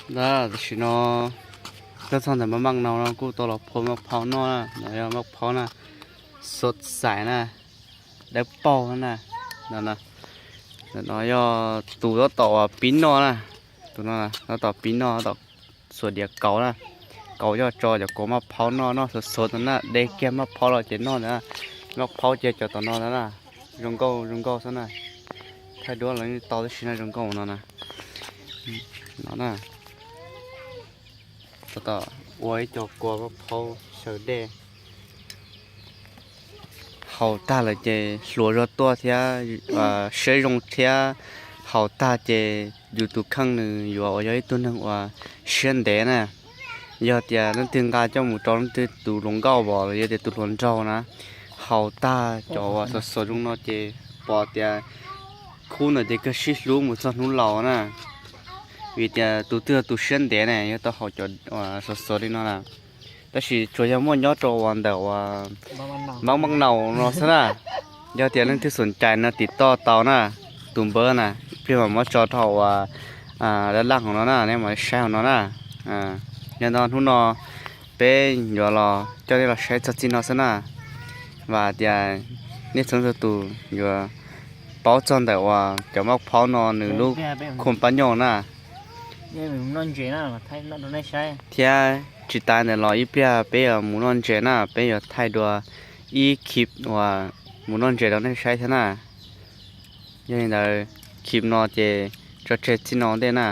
Tam sim no tuaj txog ntawm maj maj no no kuj tau los phua maj phaub noj na, no yog maj phaub na, sot xais na, dawb paug na. No yog tus tab tom uas pib noj na, tus no tab tom pib noj, tab tom xuas diav kauv na, kauv coj tso cov kua maj phaub noj, noj sov sov no na, de kiag maj phaub los ces noj ntawd na. Maj phaub ces cov tom no ntawd na, zoo nkauj zoo nkauj xwb na, thaij duab los tau tab sis na zoo nkauj no na. No na, tab tom ua ib co kua maj phaub xyaw dej. Haus tag lawm ces hluas zog tuaj thiab, siab zoo thiab. Haus tag ces yus tus kheej nws yuav uas yog ib tug neeg uas siab ntev na. Yog tias leej twg nqa coj mus rau leej twg tus hluas nkauj los yog tias tus hluas nraug na, haus tag cov uas sov sov zoo no ces pom tias khub ntawd ces kawg sib hlub mus txog hnub laus na. Vim tias tus twg tus siab ntev ne yog tau haus cov uas sov sov li no na. Tab sis tsuas yog muaj nyob rau uas ntawm uas Mab Mab Naus no xwb na. Yog tias leej twg xom cai no tim toj tau na, tus npawb na, pliag mam muab tso rau uas dab laj hauv no na, nej mam saib hauv no na. Yog no hnub no peb yuav los coj nej los saib txog txij no xwb na. Vam tias nej txhua txhua tus yuav paub txog ntawm uas cov maj phaub no nws lub khum pab nyoj na. Thiab tsis tas ntawd los ib pliag peb yuav mus noj ntses na, peb yuav thaij dua ib khib uas mus noj ntses rau nej saib thiab na. Yog li ntawd, khib no ces tso tseg txij no ua ntej na.